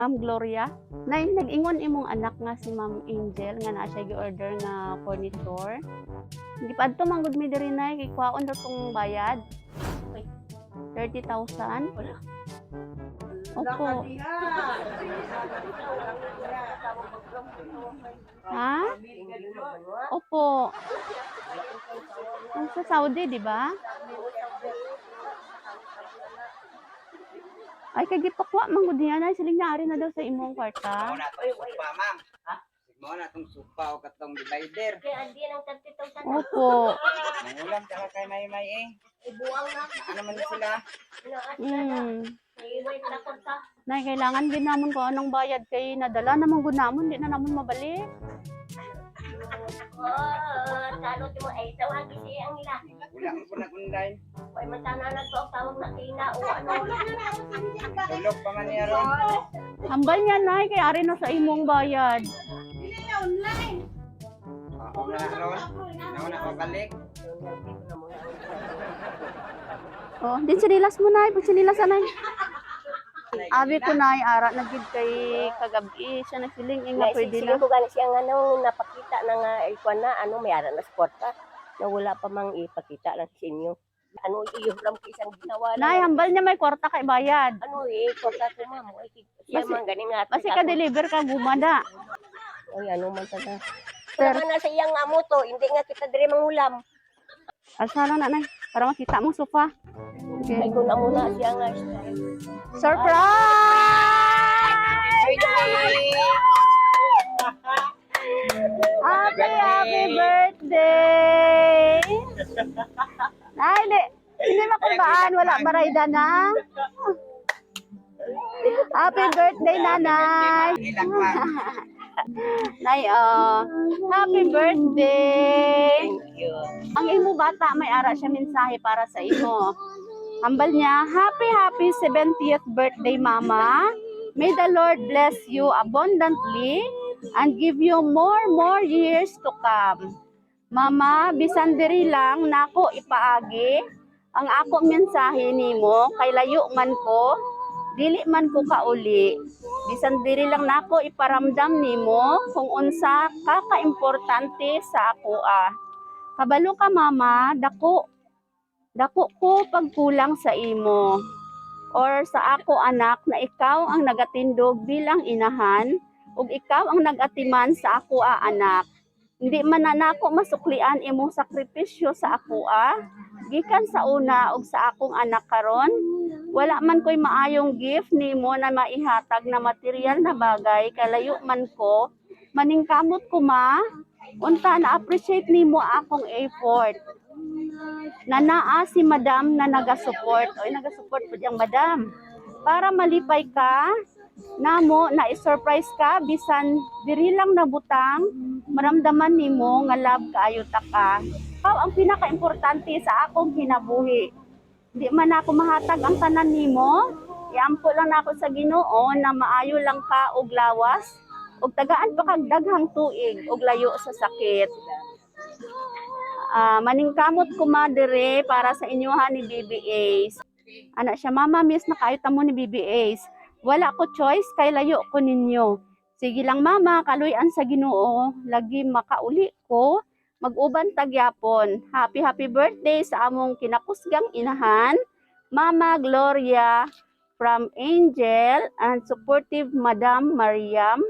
Ma'am Gloria. Nay, nag-ingon imong anak nga si Ma'am Angel nga naa siya gi-order nga furniture. Hindi pa adto man gud mi diri, nay, kay kuhaon daw tong bayad. 30,000. Wala. Opo. Ha? Opo. Ang sa Saudi, di ba? Ay, kay gipakwa man gud niya, nay, siling niya ari na daw sa imong kwarta. Mo na tong sopa, ma'am. Ha? Mo na tong sopa o katong divider. Kaya andi ng 30,000. Opo. Mangulam ka kay may may eh. Ibuang na. Ano man sila? Iway na kwarta. Nay, kailangan gid namon ko anong bayad kay nadala naman gud namon, di na namon mabalik. Oh, talo mo ay tawag kasi ang ila. Wala ko na online. Way man tanan nagto tawag na kina o ano. Tulog pa man niya ron. Hambal niya, nay, kay ari na sa imong bayad. Ako na ron. Ako na pabalik. Oh, din sinilas mo, nay, pag sinilas nay. Abi ko, nay, ara na gid kay kagabi siya nagsiling eh, nga pwede Sige na. ko gani siya nga nung napakita na nga ikuan na ano may ara na sa kwarta na wala pa mang ipakita lang sa inyo. Ano iyo lang ko isang ginawa Nay, hambal niya may kwarta kay bayad. Ano eh kwarta ko, ma'am. Ay, siya man gani nga. Basi ka deliver ka gumada. Ay, ano man taga. Sir. Wala man na sa iyang amo to, hindi nga kita diri mangulam. Alsa lang na, nay, para makita mo sofa. Ay Okay. kung amo na siya nga. Surprise! Happy, happy birthday! Ay, hindi. Hindi makulbaan. Wala barayda na. Happy birthday, Nanay! Ilak ma'am. Nay, oh. Happy birthday! Thank you. Ang imo bata may ara siya mensahe para sa imo. Hambal niya, "Happy happy 70th birthday, Mama. May the Lord bless you abundantly and give you more more years to come. Mama, bisan diri lang nako ipaagi ang ako mensahe nimo kay layo man ko, dili man ko kauli. Bisan diri lang nako iparamdam nimo kung unsa ka kaimportante sa ako ah. Kabalo ka, Mama, dako dako ko pagkulang sa imo or sa ako anak na ikaw ang nagatindog bilang inahan ug ikaw ang nagatiman sa ako a anak. Hindi man na nako masuklian imong sakripisyo sa ako a gikan sa una ug sa akong anak karon. Wala man ko'y maayong gift nimo na maihatag na material na bagay, kalayo man ko. Maningkamot ko, Ma, unta na appreciate nimo akong effort na naa si Madam na naga-support." Oy, naga-support pud yang Madam. "Para malipay ka namo na i-surprise ka bisan diri lang nabutang maramdaman nimo nga love kaayo ta ka. Ikaw ang pinakaimportante sa akong kinabuhi. Di man ako mahatag ang tanan nimo, iampo lang nako sa Ginoo na maayo lang ka og lawas ug tagaan pa kag daghang tuig ug layo sa sakit. Ah, maningkamot ko madere para sa inyoha ni BB Ace." Ana siya, "Mama, miss na kayo tamo ni BB Ace. Wala ko choice kay layo ko ninyo. Sige lang, Mama, kaluy-an sa Ginoo, lagi makauli ko, mag-uban tagyapon. Happy happy birthday sa among kinakusgang inahan, Mama Gloria, from Angel and supportive Madam Mariam,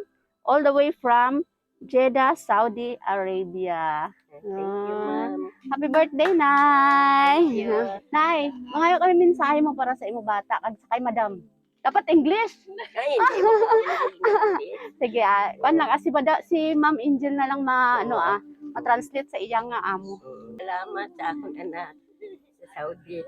all the way from Jeddah, Saudi Arabia." Thank you, ma'am. Happy birthday, Nay! Thank you. Nay, mangayo kami mensahe mo para sa imo bata kag sa kay Madam. Dapat English. Ay, hindi mo. Sige, ah, kuan lang ah, si Ma'am Angel na lang ma ano ah, ma-translate sa iyang nga amo. Salamat sa akong anak sa Saudi.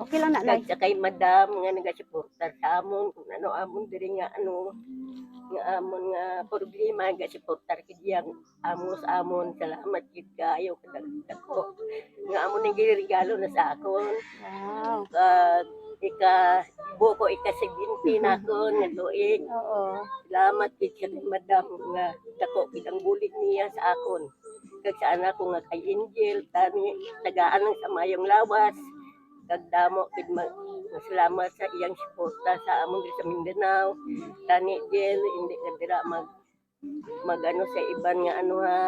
Okay lang na, Nay. Kag sa kay Madam nga nagasuportar sa amon kung ano amon diri nga ano nga amon nga problema, nagasuportar kid yang amo sa amon. Salamat gid kaayo kadako nga amon ning giregalo na sa akon. Kag ika buko ika 70 na akon nga tuig. Salamat gid sa kay Madam nga dako gid ang bulig niya sa akon. Kag sa anak ko nga kay Angel, tani tagaan lang sa mayong lawas. Kag damo gid Salamat sa iyang suporta sa amon diri sa Mindanao. Tani Jel, hindi ka dira mag mag ano sa iban nga ano ha.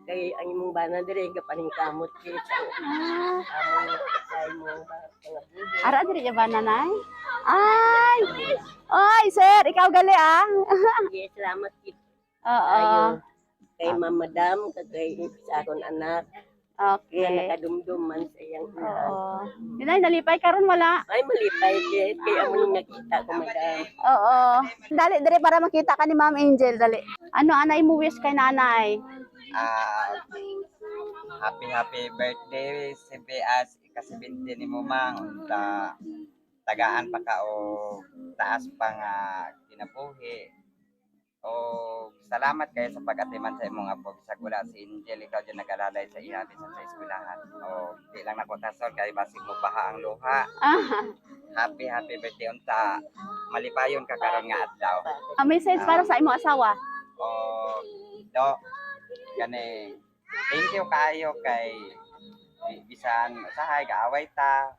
Kay ang imong bana diri gapaningkamot kay sa amon sa imong mga buhi. Ara diri ya ba, nanay? Ay! Oy, sir, ikaw gali ah. Sige, salamat gid Oo. kayo kay Ma'am Madam kag kay sa akon anak nga nakadumdum man sa iyang ina. Oo. Yun ay, nalipay karon wala. Ay, malipay gid kay amo ning nakita ko, madam. Oo. Dali, dali para makita ka ni Ma'am Angel, dali. Ano anay mo wish kay nanay? Ah, happy happy birthday CBS ika-70 ni mo, mang. Unta tagaan pa ka o taas pa nga kinabuhi o salamat kayo sa pag-atiman sa imong apo. Bisag wala si Angel, ikaw dyan nag-alalay sa iya bisan sa eskwelahan o di lang nako tasol kay basig mo baha ang luha. Happy happy birthday. Unta malipayon ka karon nga adlaw. A message para sa imong asawa. O do gani, thank you kaayo kay bisan usahay gaaway ta,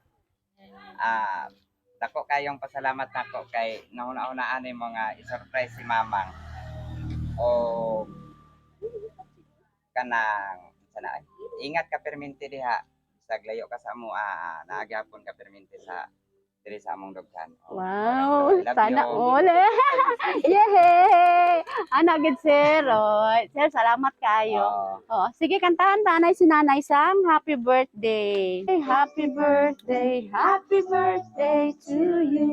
dako kayong pasalamat nako kay nauna-unaan ni mga i-surprise si mamang o kanang sana ay ingat ka permente diha bisag layo ka sa amo, naagyapon ka permente sa diri sa among dughan. Wow, I love sana you. all. Yay! Ana gid sir. Oy, sir, salamat kaayo. Oo. Oo, sige, kantahan tanay si Nanay sang happy birthday. Happy birthday, happy birthday to you.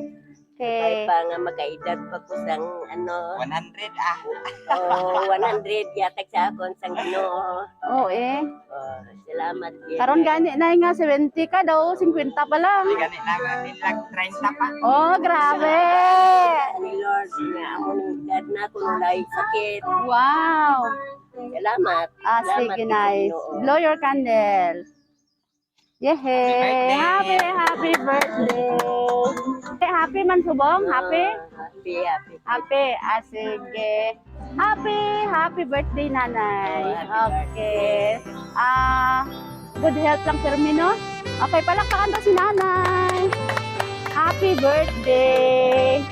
Kay Okay. pa nga makaedad pa ko sang ano, 100 ah. Oh, 100 yatag sa akon sang Ginoo. Oo eh. Oh, salamat gid. Karon gani na nga 70 ka daw, 50 pa lang. Di gani na lag 30 pa. Oh, grabe. Ni Lord nga among edad na kung walay sakit. Wow. Salamat. Ah, Salamat sige, gid sa nice. Ginoo. Blow your candle. Yay! Happy Happy, happy birthday. Eh, happy man subong? Happy? Oh, happy, happy. Happy. Ah, sige. Happy, happy birthday, nanay. Okay. Ah, good health lang, Fermino. Okay, palakpakan daw si nanay. Happy birthday.